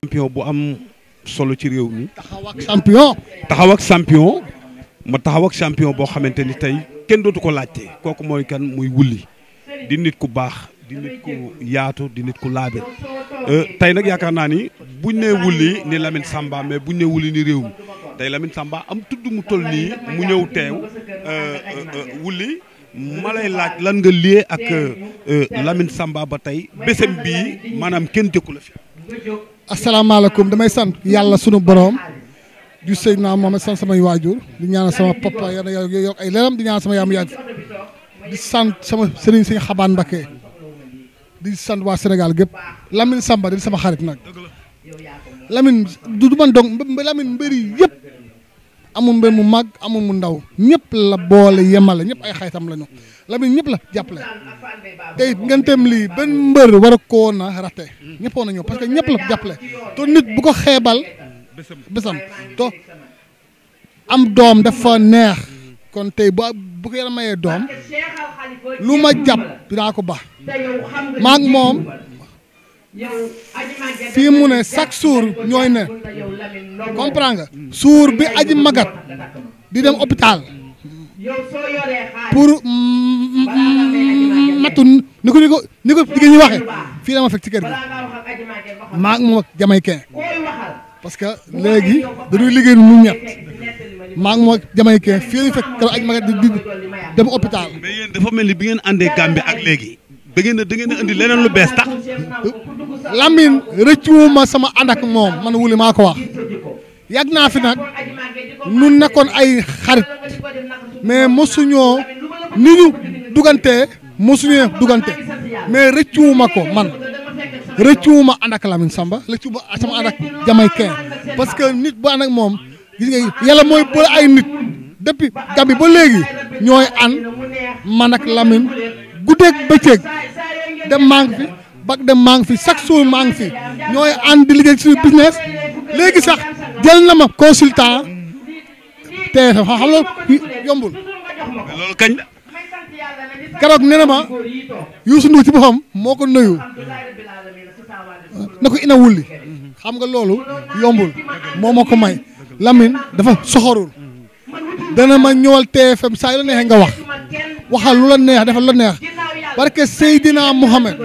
champion bu am solo ci réew mi. taxaw ak champion. ma taxaw ak champion boo xamante ni tey kenn dootu ko laajte kooku mooy kan muy Wouly di nit ku baax di nit ku yaatu di nit ku laabir tey nag yaakaar naa ni buñ nee Wouly ni Lamine Samba mais buñ nee Wouly ni réew mi tey Lamine Samba am tudd mu toll nii mu ñëw teew Wouly ma lay laaj lan nga lié ak Lamine Samba ba tey bésam bii maanaam kenn jëkku la fi. asalaamaaleykum damay sant yàlla sunu borom du Seydina Mohamed sant samay waajur di ñaanal sama papa yàlla yokk ay leeram di ñaanal sama yaam yàgg di sant sama sëriñ si Xabaan Mbakke di sant waa Sénégal gépp Lamine Samba di sama xarit nag Lamine du man dong Lamine mbëri yëpp amul mbër mu mag amul mu ndaw ñëpp la boole yemale ñëpp ay xaytam lañu Lamine ñëpp la jàppale tey ngentem lii benn mbër war a koo na raté ñëppoon na ñëw parce que ñëpp la jàppale te nit bu ko xeebal bésam to am doom dafa neex kon tey bu ko yàlla mayee doom lu ma jàpp dinaa ko baax maag moom fii mu ne chaque jour ñooy ne comprends nga jour bi aji magat di dem hôpital pour matu ni ko jigéen ñi waxee fii la ma fekk ci kër gi maag moom ak Jamaïcain parce que léegi dañuy liggéey nu ñett maag moom ak Jamaïcain fii lañu fekk keroog aji magat di dem hôpital. mais yéen dafa mel ni bi ngeen àndee Gambie ak léegi da ngeen a indi leneen lu bees tax. Lamine rëccuwuma sama ànd ak moom man Wouly maa ko wax yàgg naa fi nag nu nekkoon ay xarit mais mosuñoo ni ñu dugante mais rëccuwuma ko man rëccuwuma ànd ak Lamine Samba rëccuwuma sama ànd ak Jamaïcain parce que nit bu ànd ak moom gis nga yàlla mooy boole ay nit depuis Gambie ba léegi ñooy ànd man ak Lamine guddeeg bëccëg dem maa ngi fi bak dem maa ngi fi chaque jour maa ngi fi ñooy ànd di liggéey suñu business léegi sax jël na ma consultant TFM xam loolu yombul. loolu kañ la. keroog nee na ma Youssou Ndour ci boppam moo ko nuyu na ko ina Wouly xam nga loolu yombul moo ma ko may Lamine dafa soxorul dana ma ñëwal TFM saa yu la neexee nga waxal lu la neex defal lu la neex parce que Seydina Mohamed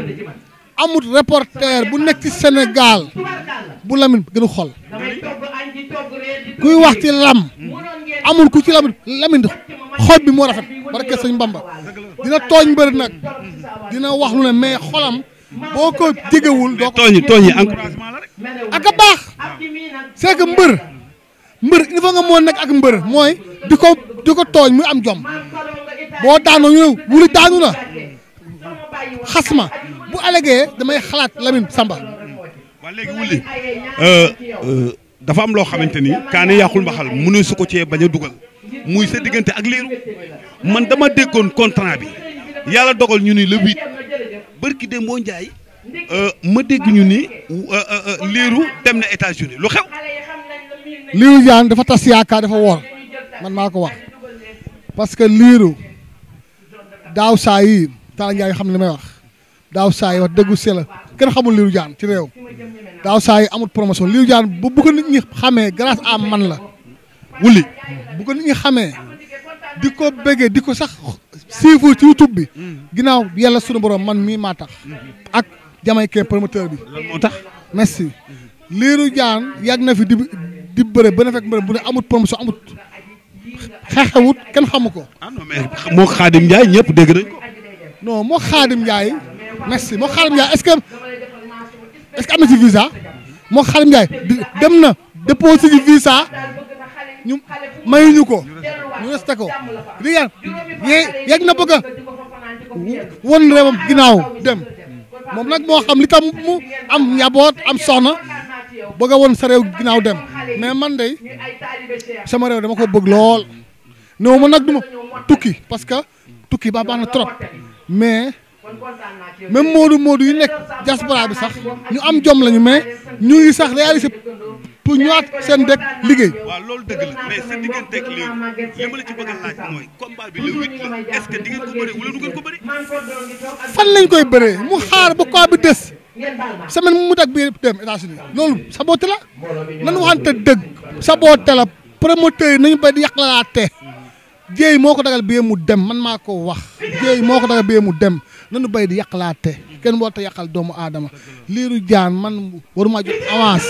amut reporter bu nekk ci Sénégal bu Lamine gënu xol kuy wax ci lam amul ku ci Lamine xol bi moo rafet parce que sëñ Bamba dina tooñ mbër nag dina wax lu ne mais xolam boo ko jegewul doo ko tooñ yi encouragement la rek ak a baax c'est que mbër il faut nga moo nekk ak mbër mooy di ko tooñ muy am jom boo daanoo ñu Wouly daanu na xas ma bu allegee damay xalaat Lamine Samba. waa léegi Wouly dafa am loo xamante ni kaane yàqul mbaxal mu ne su ko cee bañ a dugal muy sa diggante ak liiru man dama déggoon contrat bi yàlla dogal ñu ni le 8 bërki de moo njaay ma dégg ñu ni liiru dem na États-Unis lu xew. liiru jaan dafa tas yaakaar dafa woor man maa ko wax parce que liiru daaw saa yi Talla Ndiaye xam ne li may wax daaw saa yi wax dëggu si la kenn xamul liiru jaan ci réew daaw saa yi amul promotion liiru jaan bu ko nit ñi xamee grâce à man la Wouly bu ko nit ñi xamee di ko bëggee di ko sax suivre ci YouTube bi ginnaaw yàlla sunu borom man mii maa tax ak Jamaïcain promoteur bi. lan moo tax merci liiru jaan yàgg na fi di bëre ba na fekk mbër bu ne amut promotion amut xeexewut kenn xamu ko. ah non mais moo Xaadim Ndiaye ñëpp dégg nañ ko. non moo Xaadim Ndiaye merci moo Xaadim Ndiaye est-ce que am na ci visa moo Xaadim Ndiaye dem na déposé ci visa ñu mayuñu ko ñu resté ko di yegg na bëgg a won réewam ginnaaw dem moom nag moo xam li tam mu am njaboot am soxna bëgg a won sa réew ginnaaw dem mais man de sama réew dama ko bëgg lool néew ma nag duma tukki parce que tukki baax na trop mais même Modou yi nekk diaspora bi sax ñu am jom lañu mais ñu ngi sax réaliser pour ñëwaat seen dëkk liggéey. waaw loolu dëgg la mais sa digganteeg Lirou li ma la ci bëgg a laaj mooy combat bi le 8 la est-ce que di ngeen ko bëri wala du ngeen ko bëri. fan lañ koy bëree mu xaar ba quoi bi des semaine mu dag bi dem États-Unis loolu saboté la nan waxante dëgg saboté la promoteur yi nañu bay di yàqalaate jéey moo ko dagal bee mu dem man maa ko wax jéey moo ko dagal bee mu dem nanu bay di yàqalaate kenn warut a yàqal doomu aadama Lirou Diane man waruma jot avance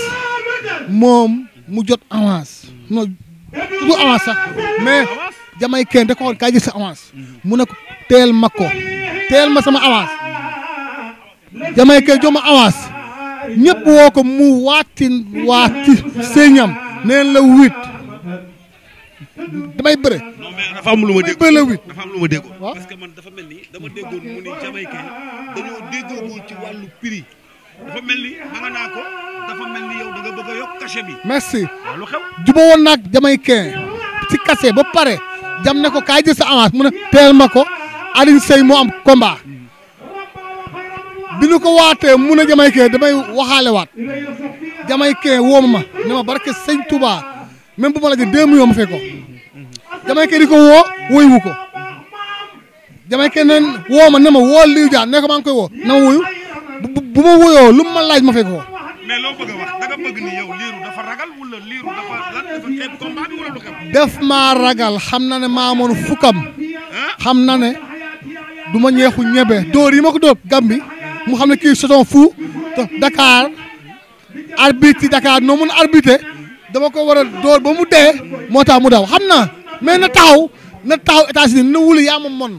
moom mu jot avance non du avance sax mais jamay kenn da ko xool kaay jël sa avance mu ne ko teel ma sama avance jamay kenn jox ma avance ñëpp woo ko mu waati sëñam neen la 8 damay bëre. non mais dafa am lu ma dégg dafa am lu ma déggoon parce que man dafa mel ni dama déggoon mu ni Jamaïcain dañoo déggoogul ci wàllu prix dafa mel ni ma nga naa ko dafa mel ni yow da nga bëgg a yokk cachet bi. merci lu xew juba woon naag Jamaïcain ci cachet ba pare jam ne ko kaay jël sa avance mu ne teel ma ko Alioune Seye moo am combat bi nu ko waatee mu ne Jamaïcain damay waxaale waat Jamaïcain woo ma ne ma barke Sëñ Touba même bu ma la jël 2 millions ma fekk ko Jamaïcain di ko woo woywu ko Jamaïcain ne woo ma ne ma woo Lirou Diane ne ko maa ngi koy woo na ma wuyu bu ma wuyoo lu ma laaj ma fekk ko. mais loo bëgg a wax da nga bëgg ni yow Lirou dafa ragal wala Lirou dafa xeeb combat bi wala du xeeb. def maa ragal xam na ne maa moon fukkam xam na ne du ma ñeexu ñebe dóor yi ma ko dóor Gambie mu xam ne kii saison fu Dakar arbitre ci Dakar noo mun arbitre dama ko war a dóor ba mu dee moo tax mu daw xam na mais na taxaw États-Unis na wuli yaa ma mon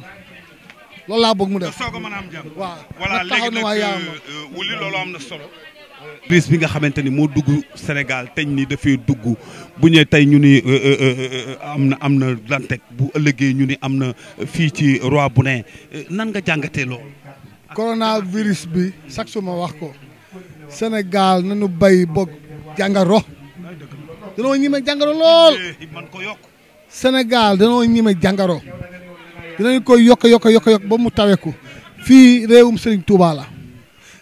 loolu laa bëgg mu def. soo ko mën a am jàmm. waaw voilà na taxaw léegi na waa yaa ma nag wuli loolu am na solo. prise bi nga xamante ni moo dugg Sénégal teñ ni dafay dugg bu ñëwee tey ñu ni am na Dantec bu ëllëgee ñu ni am na fii ci Roi Baudouin nan nga jàngatee loolu. coronavirus bi chaque jour ma wax ko Sénégal nañu bay boog jàngaro danoo ñime jàngaro lool man ko yokk. Sénégal danoo ñime jàngaro dinañ koy yokk ba mu taweku fii réewum Serigne Touba la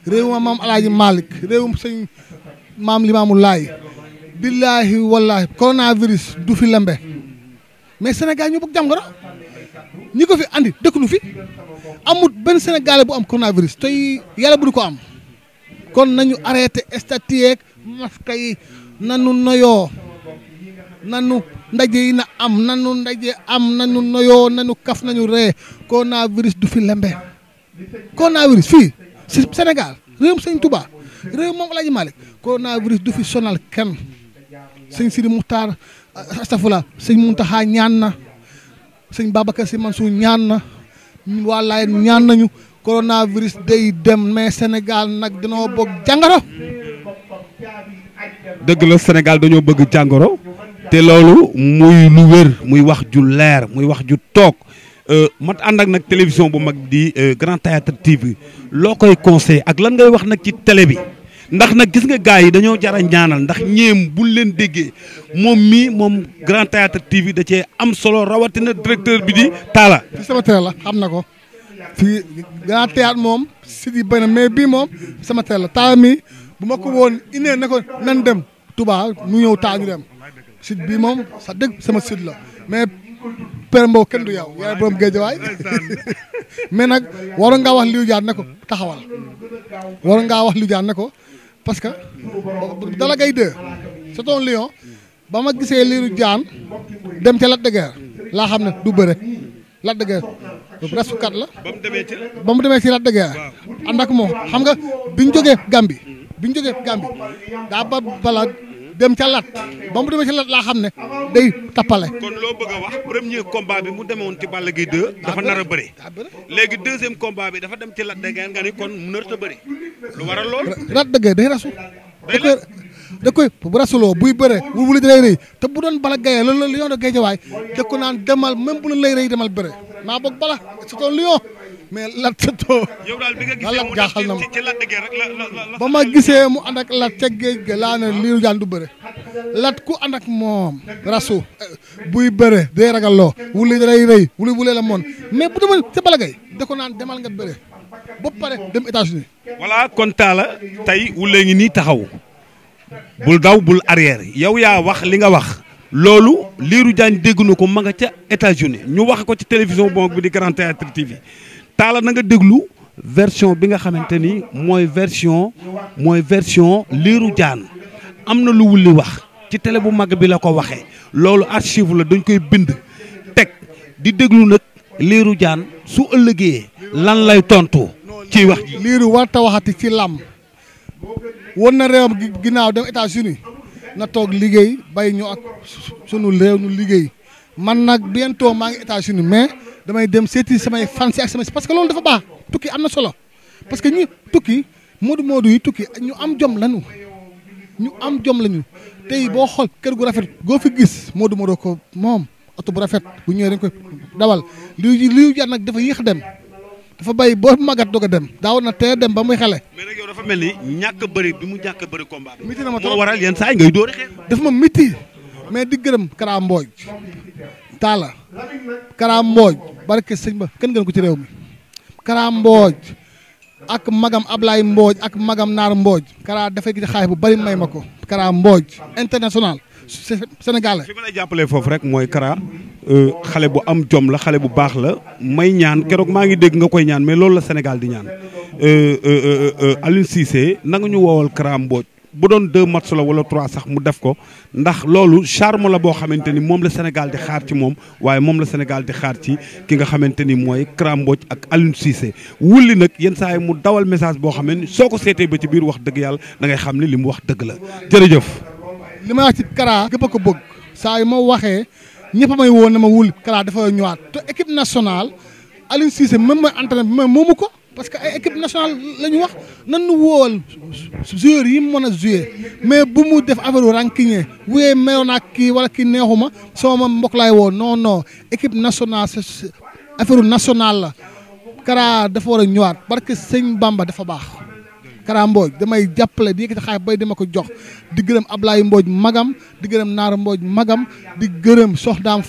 réewum maam Alaaji Malick réewum sëñ maam Limaamu Laay billaahi wallaahi coronavirus du fi lembe mais Sénégal ñu bëgg jàngoro ñi ko fi andi dëkk nu fi amul benn Sénégalais bu am coronavirus tey yàlla bu du ko am kon nañu arrêté statut masque yi nanu noyoo nanu ndaje yi na am nanu noyoo nanu kaf nañu ree coronavirus du fi lembe coronavirus fii si Sénégal réewum sëñ Touba réew moom Alaaji Malick coronavirus du fi sonal kenn sëñ Sidi Muxtaar astafurlah sëñ Muntaxa ñaan na sëñ Babacar Si Mansour ñaan na waa Laay ñaan nañu coronavirus day dem mais Sénégal nag dañoo bëgg jàngoro. dëgg la Sénégal dañoo bëgg jàngoro te loolu muy lu wér muy wax ju leer muy wax ju toog mat ànd ak nag télévision bu mag di Grand Théâtre TV loo koy conseillé ak lan ngay wax nag ci télé bi ndax nag gis nga gars yi dañoo jar a ñaanal ndax ñeem buñ leen déggee moom Grand Théâtre TV da cee am solo rawatina directeur bi di Talla. fi sama télé la xam na ko fii Grand Théâtre moom si di bëri na mais bii moom sama télé la Talla mi bu ma ko woon inee ne ko nan dem Touba mu ñëw taa ñu dem site bii moom sa dëgg sama site la mais Père Mbow kenn du yow yaay borom Géejawaay mais nag waroon ngaa wax Lirou Diane ne ko taxawal waroon ngaa wax Lirou Diane ne ko parce que Balla Gaye 2 c'est un lion ba ma gisee Lirou Diane dem ca Lac de Guiers laa xam ne du bëre Lac de Guiers rasukat la ba mu demee ci Lac de Guiers ànd ak moom xam nga biñ jógee Gambie daa ba bala dem ca lat ba mu demee ca lat laa xam ne day tappale. kon loo bëgg a wax premier combat bi mu demoon ci Balla Gaye 2 dafa nar a bëri léegi deuxième combat bi dafa dem ci Lac de Guiers nga ni kon mu nar a bëri lu waral lool. Lac de Guiers day rasu. da koy bu rasuloo buy bëre wuli da lay rëy te bu doon Balla Gaye loolu la lion de Guédiawaye da ko naan demal même bu la lay rëy demal bëre maa boog Balla c'est un lion mais Lat Seto. yow daal bi nga gisee mu jaaxal na ma ci Lac de Guiers rek la ba ma gisee mu ànd ak Lat ca géej ga laa ne Lirou Diane du bëre Lat ku ànd ak moom rasu buy bëre day ragaloo wuli da lay rëy wuli la moon mais bu demal ca Balla Gaye da ko naan demal nga bëre ba pare dem États-Unis. voilà kon Talla tey wulee ngi nii taxaw bul daw bul arrière yow yaa wax li nga wax loolu Lirou Diane dégg na ko ma nga ca États-Unis ñu wax ko ci télévision bon bi di Grand Théâtre TV Talla na nga déglu version bi nga xamante ni mooy version Lirou Diane am na lu wulli wax ci télé bu mag bi la ko waxee loolu archive la dañ koy bind teg di déglu nag Lirou Diane su ëllëgee lan lay tontu ci wax ji. Lirou warta waxati ci làmb won na réewam ginnaaw dem États-Unis na toog liggéey bay ñu ak sunu réew ñu liggéey man nag bientôt maa ngi États-Unis mais damay dem seeti samay fans ak samay parce que loolu dafa baax tukki am na solo parce que ñi tukki moodu yi tukki ñu am jom lañu tey boo xool kër gu rafet goo fi gis moodu ko moom oto bu rafet bu ñëwee dañ koy dawal Lirou Diane nag dafa yéex dem dafa bay boo màggat doog a dem daaw na tee dem ba muy xale. mais nag yow dafa mel ni ñàkk bëri bi mu ñàkk bëri combat bi. miti na ma moo waral yenn saa yi ngay dóori xeex. dafa ma miti mais di gërëm Kara Mbodj Talla Kara Mbodj barke sëñ ba kenn gën ko ci réew mi Kara Mbodj ak magam Ablaye Mbodj ak magam Naar Mbodj Kara dafay gis xaalis bu bari may ma ko Kara Mbodj international sénégalais. fi ma lay jàppalee foofu rek mooy Kara xale bu am jom la xale bu baax la may ñaan keroog maa ngi dégg nga koy ñaan mais loolu la Sénégal di ñaan Aliou Cissé nanga ñu woowal Kara Mbodj bu doon 2 matchs la wala 3 sax mu def ko ndax loolu charme la boo xamante ni moom la Sénégal di xaar ci moom waaye moom la Sénégal di xaar ci ki nga xamante ni mooy Kara Mbodj ak Aliou Cissé wulli nag yenn saa yi mu dawal message boo xam ne soo ko seetee ba ci biir wax dëgg yàlla da ngay xam ne li mu wax dëgg la jërëjëf. li may wax ci Kara képp a ko bëgg saa yu ma waxee ñëpp a may woon ne ma wul Kara dafa ñëwaat te équipe nationale Aliou Cissé même mooy entraîneur bi mais moomu ko parce que ay équipe nationale la ñu wax nan nu wóol joueurs yi mu mën a jouer mais bu mu def affaire rancunier wuyee meloon ak kii wala kii neexuma sama mbokk laay woo non équipe nationale affaire nationale la Kara dafa war a ñëwaat parce que sëñ Bamba dafa baax. Kara Mbodj damay jàppale di yëkkati xaalis bay dama ko jox di gërëm Ablaye Mbodj magam di gërëm Naar Mbodj magam di gërëm soxnaam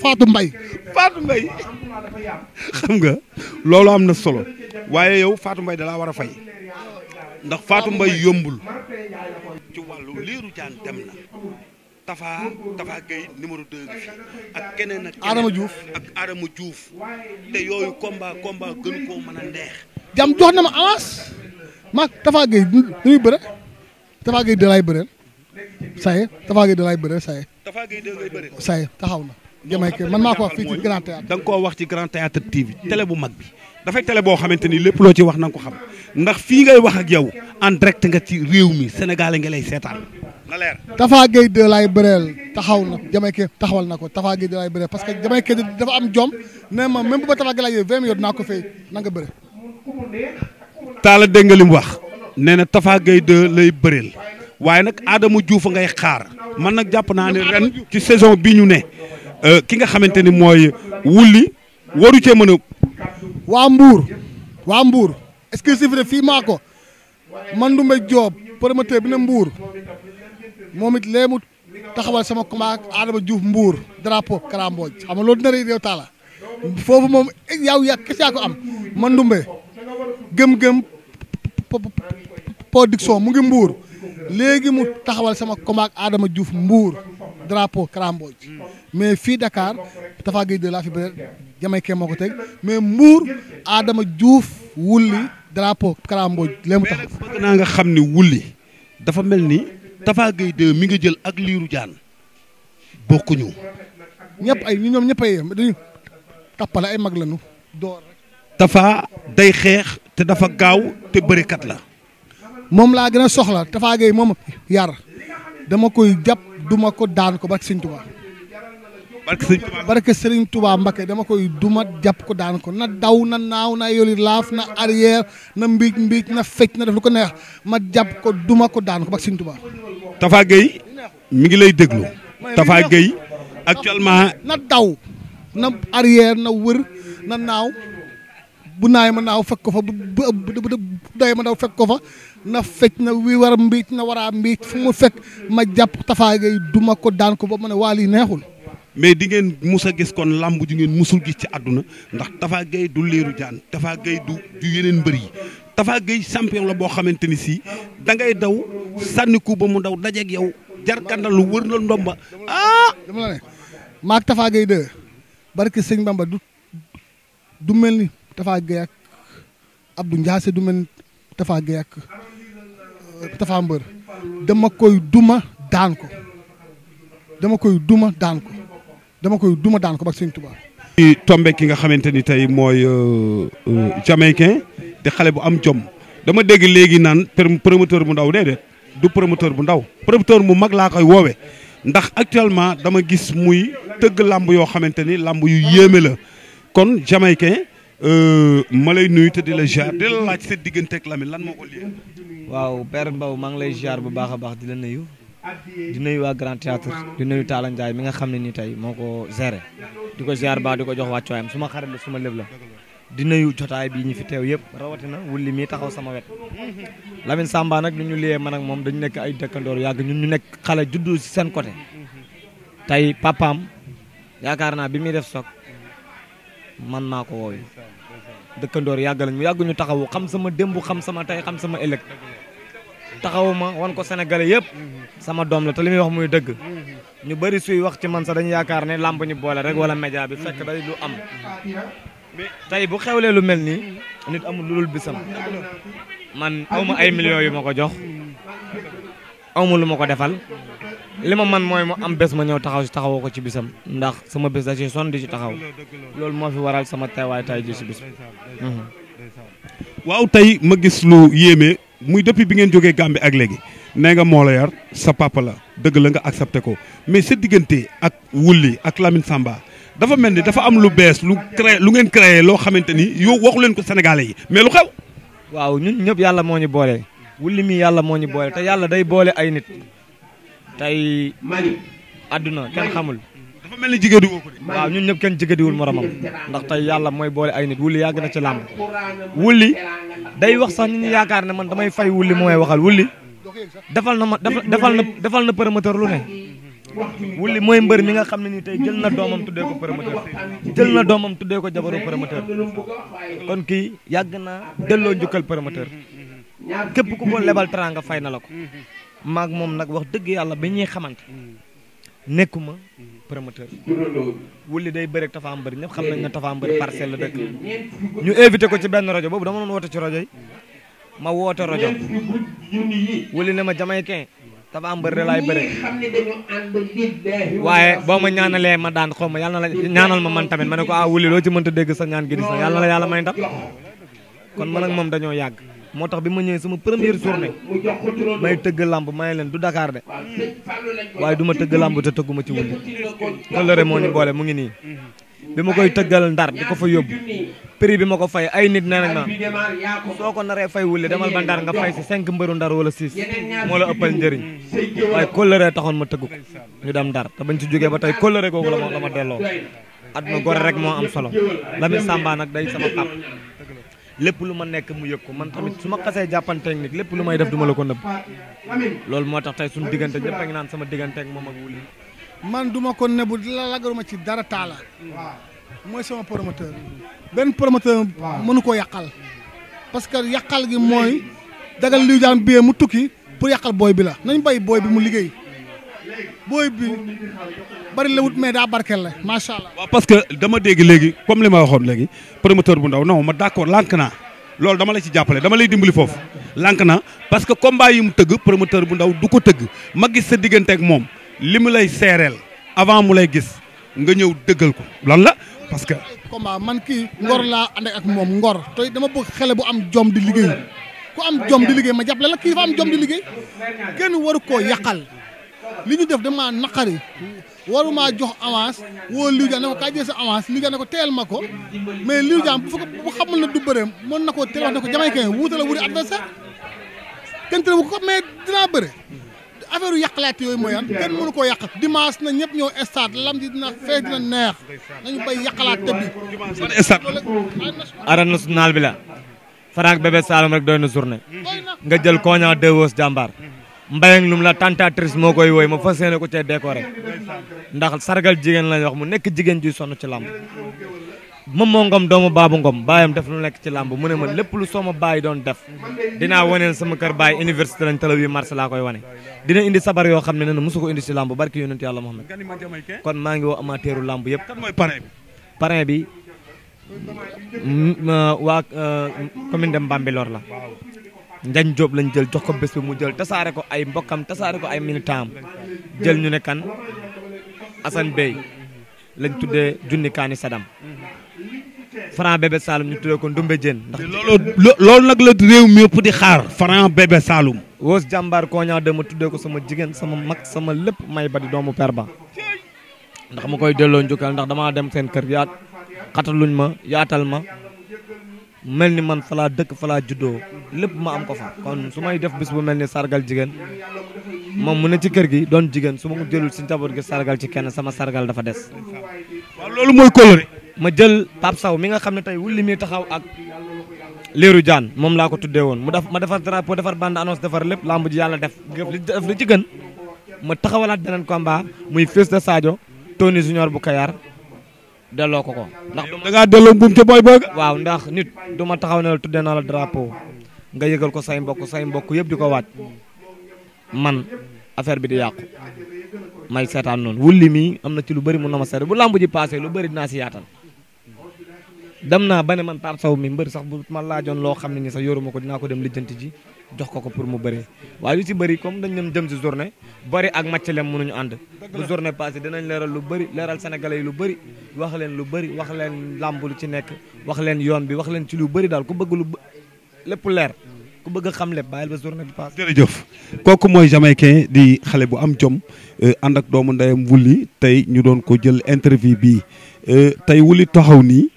Fatou Mbaye xam nga loolu am na solo waaye yow Fatou Mbaye da laa war a fay ndax Fatou Mbaye yombul ci wàllu Lirou Diane dem na Tafa Gueye numéro 2 bi fi ak keneen ak Adama Diouf te yooyu combat gën koo mën a neex. jam jox na ma avance maag Tafa Gueye dañuy bëre Tafa Gueye da lay bëreel saye Tafa Gueye da lay bëreel saye Tafa Gueye da ngay bëre saye taxaw na jamay ke man maa ko wax fii ci Grand Théâtre da nga koo wax ci Grand Théâtre TV télé bu mag bi dafay télé boo xamante ni lépp loo ci wax na nga ko xam ndax fii ngay wax ak yow en direct nga ci réew mi Sénégal nga lay seetaan na leer. Tafa Gueye de lay bëreel taxaw na Jamaïque taxawal na ko Tafa Gueye de lay bëreel parce que Jamaïque dafa am jom ne ma même bu ma Tafa Gueye laajee 20 millions dinaa ko fay na nga bëre. Talla dégg nga li mu wax nee na Tafa Gueye de lay bëreel waaye nag Adama Diouf ngay xaar man nag jàpp naa ne ren ci saison bi ñu ne ki nga xamante ni mooy wulli waru cee mën a. waa Mbour exclusivité fii maa ko man Ndoumbé Diop promoteur bi ne Mbour moom it lee mu taxawal sama combat ak Adama Diouf Mbour drapeau Kara Mbodj xam nga loolu dina réew Talla foofu moom yow kese yaa ko am man Ndoumbé gëm-gëm production mu ngi Mbour léegi mu taxawal sama combat ak Adama Diouf Mbour drapeau Kara Mbodj mais fii Dakar Tafa Gueye de laa fi bëre Jamaïque moo ko teg mais Mbour Adama Diouf wulli drapeau Kara Mbodj lee mu tax bëgg naa nga xam ni wulli dafa mel ni Tafa Gueye de mi nga jël ak Lirou Diane bokkuñu. ñëpp ay ñoom ñëpp ay dañu tappale ay mag lañu door rek. Tafa day xeex te dafa gaaw te bërikat la. moom laa gën a soxla Tafa Gueye moom yar dama koy jàpp duma ko daan ko barke Sëriñ Touba. barke Sëriñ Touba Mbakke dama koy duma jàpp ko daan ko na daw na naaw na yoli laaf na arrière na mbiic na fecc na def lu ko neex ma jàpp ko duma ko daan ko barke Sëriñ Touba. Tafa Gueye mi ngi lay déglu. Tafa Gueye actuellement. na daw na arrière na wër na naaw bu naay ma naaw fekk ko fa bu doy ma daw fekk ko fa na fecc na wi war a mbiic na war a mbiic fu mu fekk ma jàpp Tafa Gueye duma ko daan ko ba ma ne waa lii neexul. mais di ngeen mus a gis kon làmb ju ngeen musul gis ci àdduna ndax Tafa Gueye du liiru jaan Tafa Gueye du yeneen mbër yi Tafa Gueye champion la boo xamante ni si da ngay daw sànniku ba mu daw dajeeg yow jarkandalu wër na ndomba dama la ne maag Tafa Gueye de barke sëñ Bamba du mel ni Tafa Gueye ak Abdou Ndiassé du mel ni Tafa Gueye ak Tafa Mbër dama koy duma daan ko dama koy duma daan ko ba sëñ Touba. tombe ki nga xamante ni tey mooy jamaïcain te xale bu am jom dama dégg léegi naan promoteur bu ndaw déedéet du promoteur bu ndaw promoteur mu mag laa koy woowe ndax actuellement dama gis muy tëgg làmb yoo xamante ni làmb yu yéeme la kon jamaïcain ma lay nuyu te di la ziar di la laaj sa diggante ak Lamine lan moo ko lii. waaw Père Mbow maa ngi lay ziar bu baax a baax di la nuyu di nuyu waa Grand Théâtre di nuyu Talla Ndiaye mi nga xam ne nii tey moo ko géré di ko ziar baax di ko jox wàccuwaayam su ma xarit la su ma léb la di nuyu jotaay bi ñu fi teew yëpp rawatina wulli mii taxaw sama wet Lamine Samba nag ñu liyee man ak moom dañu nekk ay dëkkandoor yàgg ñun ñu nekk xale juddu si seen côté tey papaam yaakaar naa bi muy def soog man maa ko wooyu dëkkandoor yàgg lañ mu yàgg ñu taxawu xam sama démb xam sama tey xam sama ëllëg taxawuma wan ko sénégalais yëpp sama doom la te li muy wax muy dëgg ñu bëri suy wax ci man sax dañu yaakaar ne làmb ñu boole rek wala média bi fekk day lu am tey bu xewlee lu mel nii nit amul lu dul bisam man awma ay millions yu ma ko jox awma lu ma ko defal li ma man mooy mu am bés ma ñëw taxaw si taxawoo ko ci bisam ndax sama bés da ci sonn di ci taxaw loolu moo fi waral sama teewaay tay ji si bis waaw tey ma gis lu yéeme muy depuis bi ngeen jógee Gambie ak léegi nee nga moo la yar sa papa la dëgg la nga accepté ko mais sa diggante ak wulli ak Lamine Samba dafa mel ni dafa am lu bees lu ngeen créé loo xamante ni yow waxu leen ko sénégalais yi mais lu xew. waaw ñun ñëpp yàlla moo ñu boole wulli mi yàlla moo ñu boole te yàlla day boole ay nit tey àdduna kenn xamul. dafa mel ni jigéen woo ko de. waaw ñun ñëpp kenn jigéediwul moromam ndax tey yàlla mooy boole ay nit wulli yàgg na ci làmb wulli day wax sax nit ñi yaakaar ne man damay fay wulli moo may waxal wulli defal na promoteur lu ne wulli mooy mbër mi nga xam ne nii tey jël na doomam tuddee ko promoteur jël na doomam tuddee ko jabaru promoteur kon kii yàgg naa delloo njukkal promoteur képp ku ko lebal teranga fay na la ko maag moom nag wax dëgg yàlla ba ñuy xamante nekkuma promoteur wulli day bëri Tafa Mbër ñëpp xam nañ ne Tafa Mbër parcelle la dëkk ñu invité ko ci benn rajo boobu dama doon woote ci rajo yi ma woote rajo wulli ne ma jamaïcain Tafa Mbër de laay bëri waaye boo ma ñaanalee ma daan xaw ma yàlla na la ñaanal ma man tamit ma ne ko wulli loo ci mënta dégg sa ñaan gi dis na yàlla na la yàlla may ndam kon man ak moom dañoo yàgg moo tax bi ma ñëwee sama première journée may tëgg lamb may leen du Dakar de waaye du ma tëgg lamb te tëgguma ci wulli kolëre moo ñu boole mu ngi nii bi ma koy tëggal Ndar di ko fa yóbbu prix bi ma ko fay ay nit nee nañ ma soo ko naree fay wulli demal ba Ndar nga fay si 5 mbëru Ndar wala 6 moo la ëppal njëriñ waaye kolëre taxoon ma tëgg ko ñu dem Ndar te bañ si jógee ba tey kolëre googu la ma delloo àdduna gore rek moo am solo Lamine Samba nag day sama pap lépp lu ma nekk mu yëg ko man tamit su ma xasee jàppanteeg nit lépp lu may def duma la ko nëbb loolu moo tax tey suñu diggante ñëpp a ngi naan sama digganteeg moom ak wulli man duma ko nebu la lagaruma ci dara taala mooy sama promoteur benn promoteur mënu koo yàqal parce que yàqal gi mooy dagal liu jaan biyee mu tukki pour yàqal booy bi la nañ bay booy bi mu liggéey booy bi bari la wut mais daa barkeel la macha allah. waaw parce que dama dégg léegi comme li ma waxoon léegi promoteur bu ndaw non ma d'accord lànk naa loolu dama la ci jàppale dama lay dimbali foofu lànk naa parce que combat yi mu tëgg promoteur bu ndaw du ko tëgg ma gis sa diggante ak moom li mu lay seereel avant mu lay gis nga ñëw dëggal ko lan la parce que. combat man kii ngor laa ànd ak moom ngor te dama bëgg xale bu am jom di liggéey ku am jom di liggéey ma jàppale la kii dafa am jom di liggéey kenn waru koo yàqal li ñu def dama naqari waruma jox avance woo Liu Diane ne ko kaay jël sa avance Liu Diane ne ko teel ma ko mais Liu Diane bu xamul na du bëreem mën na koo teel wax ne ko jamaïcain wuute la wuti adversaire kenn teel ko mais dinaa bëre affaire yu yàqalaate yooyu mooy yan kenn mënu koo yàq dimanche na ñëpp ñëw stade lam ji dina fees dina neex nañu bay yàqalaate bi arène nationale bi la Franc Bébé Saloum rek doy na journée nga jël Koña 2 Wos jàmbaar mbayang lum la tentatrice moo koy woy ma fas yéene ko cee décoré ndax sargal jigéen lañ wax mu nekk jigéen juy sonn ci làmb moom moo ngom doomu baabu ngom baayam def lu nekk ci làmb mu ne ma lépp lu sooma baay doon def dinaa waneel sama kër baay université lañ tala 8 mars laa koy wane dina indi sabar yoo xam ne nee na mosu ko indi ci làmb barki yonent yàlla Muhammad kon maa ngi woo amateuru làmb yëpp. kan mooy parrain bi. parrain bi waa commune de Mbambilor la Njañ Jóob lañ jël jox ko bés bi mu jël tasaare ko ay mbokkam tasaare ko ay militant jël ñu ne kan Assane Bey lañ tuddee junni kaani Sadam Franc Bébé Saloum ñu tuddee ko Ndumbe Jeen ndax loolu nag la réew mi yëpp di xaar Franc Bébé Saloum. woos jàmbaar koña de ma tuddee ko sama jigéen sama mag sama lépp may ba di doomu per ba ndax ma koy delloo njukkal ndax damaa dem seen kër yaat xataluñ ma yaatal ma mel ni man falaa dëkk falaa juddoo lépp ma am ko fa kon su may def bis bu mel ni sargal jigéen moom mu ne ci kër gi doon jigéen su ma ko jëlul si njaboot gi sargal ci kenn sama sargal dafa des. waaw loolu mooy coloré. ma jël Pape Sow mi nga xam ne tey wulli mi taxaw ak Lirou Diane moom laa ko tuddee woon ma defar drapeau defar bande annonce defar lépp lamb ji yàlla def li ci gën ma taxawalaat beneen combat muy fils de Sadio Tony Junior bu Kayar delloo ko ko. ndax da ngaa delloo buum ca booy bëgg. waaw ndax nit du ma taxaw ne la tuddee naa la drapeau nga yëgal ko say mbokk yëpp di ko waaj man affaire bi di yàqu may seetaan noonu wulli mi am na ci lu bëri mun na ma seet bu lamb ji passé lu bëri dinaa si yaatal. dem naa ba ne man Pape Sow mi mbër sax bu ma laajoon loo xam ne ni sax yoruma ko dinaa ko dem lijjanti ji jox ko pour mu bëree waaye lu ci bëri comme dañ dem jëm si journée bëri ak match lem mënuñu ànd bu journée passé dinañ leeral lu bëri leeral sénégalais yi lu bëri wax leen lu bëri wax leen làmb lu ci nekk wax leen yoon bi wax leen ci lu bëri daal ku bëgg lu lépp leer ku bëgg a xam lépp bàyyil ba journée bi passé. jërëjëf kooku mooy Jamaïcain di xale bu am jom ànd ak doomu ndeyam wulli tey ñu doon ko jël interview bii tey wulli taxaw nii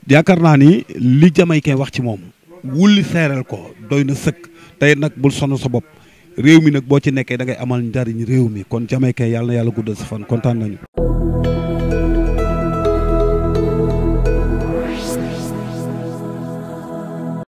yaakaar naa ni li Jamaïcain wax ci moom wulli seeral ko doy na sëkk tey nag bul sonn sa bopp réew mi nag boo ci nekkee da ngay amal njariñ réew mi kon Jamaïcain yàlla na yàlla guddal sa fan kontaan nañu.